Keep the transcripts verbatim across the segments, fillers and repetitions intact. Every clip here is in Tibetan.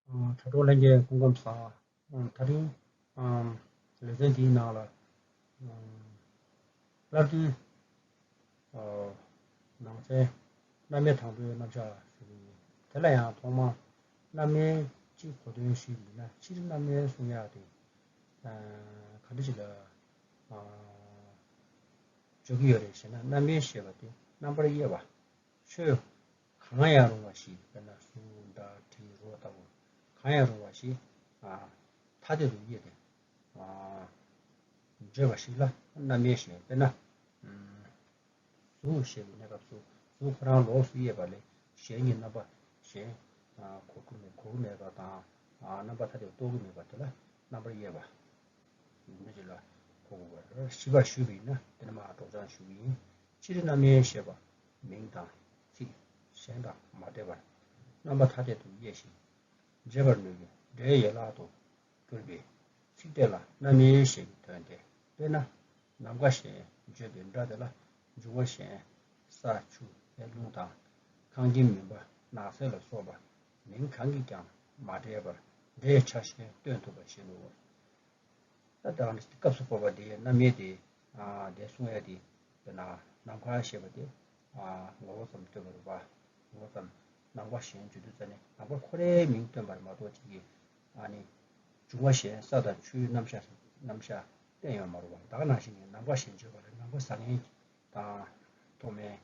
དྲ་གྲོགས་ལྷན་རྒྱས་སྐུ་ཁམས་བཟང་། ད་རིང་ལེ་ཚན་འདིའི་ནང་ལ་སླར་བསྡུའི་ནང་ཚན་རྣམ་དབྱེ་དང་པོའི་རྣམ་གཞག་ཞུ་གི་ཡིན། དེ་ལ་ཡང་ཐོག་མར་རྣམ་དབྱེ་གཅིག་གོ་དོན་ཞུས་པ་ཡིན་ན། སྤྱིར་རྣམ་དབྱེ་གསུང་ཡག་དེ་ག་འདྲ་ཞིག་ལ་འཇོག་གི་ཡོད་རེད་ཞེ་ན། རྣམ་དབྱེ་ཞེས་པ་དེ་རྣམ་པར་དབྱེ་བ། ཆོས་གང་ཡང་རུང་བ་ཞིག། དཔེར་ན་གཟུགས་སྒྲ་དྲི་རོ་ལྟ་བུ་གང་ཡང་རུང་བ་ཞིག་ཐ་དད་དུ་དབྱེ་སྟེ་བརྗོད་པ་ཞིག་ལ་རྣམ་དབྱེ་ཞེས། དཔེར་ན་གཟུགས་ཞེས་པའི་གནས་སྐབས་སུ་གཟུགས་ཁོ་རང་ལོགས་སུ་དབྱེ་བ་ལས་གཞན་གྱི་རྣམ་པ་གཞན་གོ་གི་མེད་གོ་གི་མེད་པ་དང་། རྣམ་པ་ཐ་དད་རྟོགས་ཀྱི་མེད་པ་དེ་ལ་རྣམ་པར་དབྱེ་བ། འདི་ཅིག་ལ་གོ་དགོས་པ་རེད། ཞིབ་པར་ཞུས་པ་ཡིན་ན་དེ་ནི་མར་སྒྲོག་སྦྱང་ཞུ་གི་ཡིན། སྤྱིར་རྣམ་དབྱེ་ཞེས་པ་མིང་དང་ཚིག་གཞན་དང་མ་འདྲེས་པར་རྣམ་པ་ཐ་དད་དུ་དབྱེ་ཞིང་འབྱེད་པར་ནུས་པའི་སྒྲའི་ཡན་ལག་ཏུ་གྱུར་པའི་ཚིག་དེ་ལ་རྣམ་དབྱེ་ཞེས་ཀྱི་དོན་ཏེ། དཔེར་ན་ནམ་མཁའ་གཞན་བརྗོད་པའི་སྒྲ་དེ་ལ་འབྱུང་བ་གཞན་ས་ཆུ་ལས་རླུང་དང་ཁང་ཁྱིམ་མུན་པ་ནགས་ཚལ་ལ་སོགས་པ་མིང་གང་གིས་ཀྱང་མ་འབྲེལ་བར་སྒྲའི་ཆ་ཤས་སྟོན་ཐུབ་པ་ཞིག་ནོ། ད་ལྟ་སྐབས་སུ་བབ་པ་དེའི་རྣམ་དབྱེ་དེ་དེ་གསུང་ཡ་དེ། དཔེར་ན་ནམ་མཁའ་ཞེས་པ་དེ་ངོ་བོ་ཙམ་སྟོན་པ་རེད་པ། ངོ་བོ་ཙམ། ནམ་མཁའ་གཞན་བརྗོད་དུས་ཙ་ནས་ནམ་མཁའ་ཁོ་རའི་མིང་སྟོན་པ་རེད་མ་གཏོགས་ཅིག་གིས་ཨ་ནི་འབྱུང་བ་གཞན་ས་དང་ཆུའི་རྣམ་གཞག་རྣམ་གཞག་བསྟན་ཡོད་མ་རེད་པ། ད་ག་ནང་བཞིན་གྱི་ནམ་མཁའ་གཞན་བརྗོད་པ་ལ་ནམ་མཁའ་བཟང་ངན་དང་མཐོ་དམན་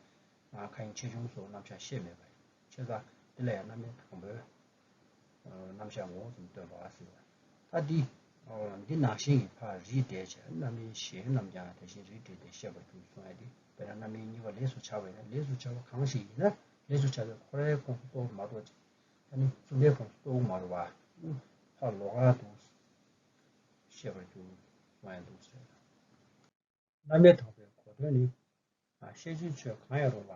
གང་ཡིན་ཆེ་ཆུང་སོགས་རྣམ་གཞག་བཤད་མེད་པ་རེད། བྱས་ཙང་དེ་ལ་ཡང་རྣམ་དབྱེ་དང་པོའི་རྣམ་གཞག་ངོ་བོ་ཙམ་སྟོན་པ་ཟེར་བ། ད་འདི་འདི་ནང་བཞིན་གྱི་ཕར་རིས་བསྒྲེས་བྱས་རྣམ་དབྱེ་གཞན་རྣམས་ཀྱང་དེ་བཞིན་རིས་བསྒྲེས་ཏེ་བཤད་པར་འགྱུར་གསུང་ཡ་དེ། དཔེར་ན་རྣམ་དབྱེ་གཉིས་པ་ལས་སུ་བྱ་བ་ཡིན་ན། ལས་སུ་བྱ་བ་གང་ཞིག་ཡིན་ན་ལས་སུ་བྱ་བའི་ཁོ་རའི་ཁོངས་སུ་གཏོགས་མ་གཏོགས་ཅིག་ཨ་ནི་གསུམ་པའི་ཁོངས་སུ་གཏོགས་མ་རུང་བ། ཕར་ལོགས་ཀ་འདུག་བཤད་པར་འགྱུར་གསུང་ཡ་འདུག་ཟེར། རྣམ་དབྱེ་དང་པོའི་གོ་དོན་ནི། ཤེས་བྱའི་ཆོས་གང་ཡང་རུང་བ་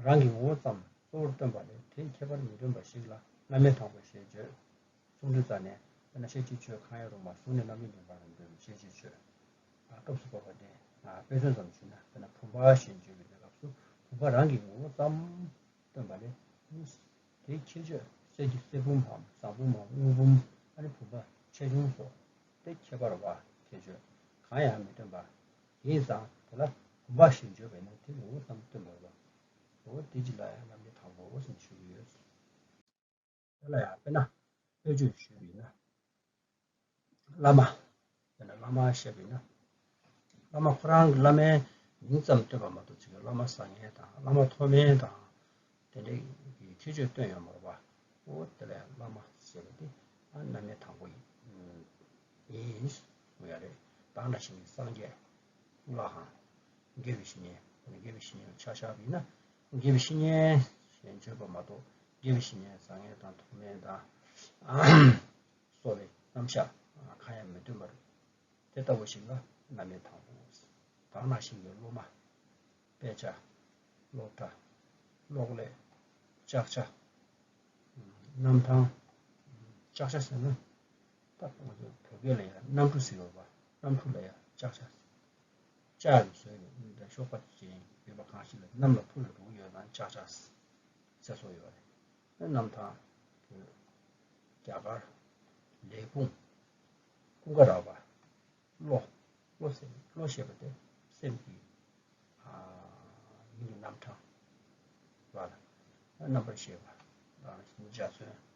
རང་གི་ངོ་བོ་ཙམ་གཙོ་བོར་སྟོན་པ་ལས་དེའི་ཁྱད་པར་མི་སྟོན་པ་ཞིག་ལ་རྣམ་དབྱེ་དང་པོ་ཞེས་བརྗོད། གསུང་དུས་ཙ་ནས་དཔེར་ན་ཤེས་བྱའི་ཆོས་གང་ཡང་རུང་བ་གསུང་ནས་རྣམ་དབྱེ་མེད་པར་འདོད་པའི་ཤེས་བྱའི་ཆོས། སྐབས་སུ་བབ་པ་དེ་དཔེ་མཚོན་ཙམ་ཞུས་ན། དཔེར་ན་བུམ་པ་ཞེས་བརྗོད་པའི་སྐབས་སུ་བུམ་པ་རང་གི་ངོ་བོ་ཙམ་སྟོན་པ་ལས། དེའི་ཁྱད་ཆོས་གསེར་གྱི་གསེར་བུམ་འམ་ཟངས་བུམ་འམ་དངུལ་བུམ། ཨ་ནི་བུམ་པ་ཆེ་ཆུང་སོགས་དེ་ཁྱད་པར་བ་ཁྱད་ཆོས་གང་ཡང་མི་སྟོན་པ། དེ་ཡིན་ཙང་དེ་ལ་བུམ་པ་ཞེས་བརྗོད་པས་ན་དེ་ངོ་བོ་ཙམ་སྟོན་པ་རེད་པ། འོ་དེ་གཅིག་ལ་ཡང་རྣམ་དབྱེ་དང་པོ་ཟེར་ཞུ་གི་ཡོད། དེ་ལ་ཡང་དཔེར་ན་དཔེ་བརྗོད་ཞུས་པ་ཡིན་ན། བླ་མ། དཔེར་ན་བླ་མ་བཤད་པ་ཡིན་ན། བླ་མ་ཁོ་རང་གི་བླ་མའི་མིང་ཙམ་སྟོན་པ་མ་གཏོགས་ཅིག་བླ་མ་བཟང་ངན་དང་བླ་མ་མཐོ་དམན་དང་དེ་འདྲའི་གི་ཁྱད་ཆོས་སྟོན་ཡོད་མ་རེད་པ། འོ་དེ་ལས་བླ་མ་ཟེར་བ་དེ་རྣམ་དབྱེ་དང་པོ་ཡིན་ཡིན་གསུང་ཡ་རེད། ད་ག་ནང་བཞིན་གྱི་སངས་རྒྱས་སླར་ཡང་དགེ་བའི་བཤེས་གཉེན། དགེ་བའི་བཤེས་གཉེན་ཆ་བཞག་པ་ཡིན་ན། དགེ་བའི་བཤེས་གཉེན་ཞེས་བརྗོད་པ་མ་གཏོགས་དགེ་བའི་བཤེས་གཉེན་བཟང་ངན་དང་མཐོ་དམན་དང་སོགས་པའི་རྣམ་གཞག་གང་ཡང་མི་སྟོན་པར། དེ་ལྟ་བུ་ཞིག་ལ་རྣམ་དབྱེ་དང་པོ། ད་ག་ནང་བཞིན་གྱི་སློབ་མ། དཔེ་ཆ། སློབ་གྲྭ། གློག་ཀླད། ལྕགས་ཆ། གནམ་ཐང་། ལྕགས་ཆ་ཟེར་ན། ད་ང་ཚོ་བོད་སྐད་ལ་ཡང་གནམ་གྲུ་ཟེར་ཡོད་པ། གནམ་གྲུ་ལ་ཡང་ལྕགས་ཆ་ཟེར། ལྕགས་ཀྱིས་བཟོས་པའི་གཤོག་པ་ཅན་ཡོད་པ་གང་ཞིག་ལ་གནམ་ལ་འཕུར་ལ་འགྲོ་གི་ཡོད་ན་ལྕགས་ཆ་ཟེར་སྲོལ་ཡོད་རེད། གནམ་ཐང་། བོད། རྒྱ་གར། ལས་ཁུངས། ཀུན་དགའ་ར་བ། བློ། བློ་ཟེར་བློ་ཞེས་པ་དེ་སེམས་ཀྱི་མིང་གི་རྣམ་གྲངས་ལ་རྣམ་པར་ཤེས་པ། འཇའ་ཚོན།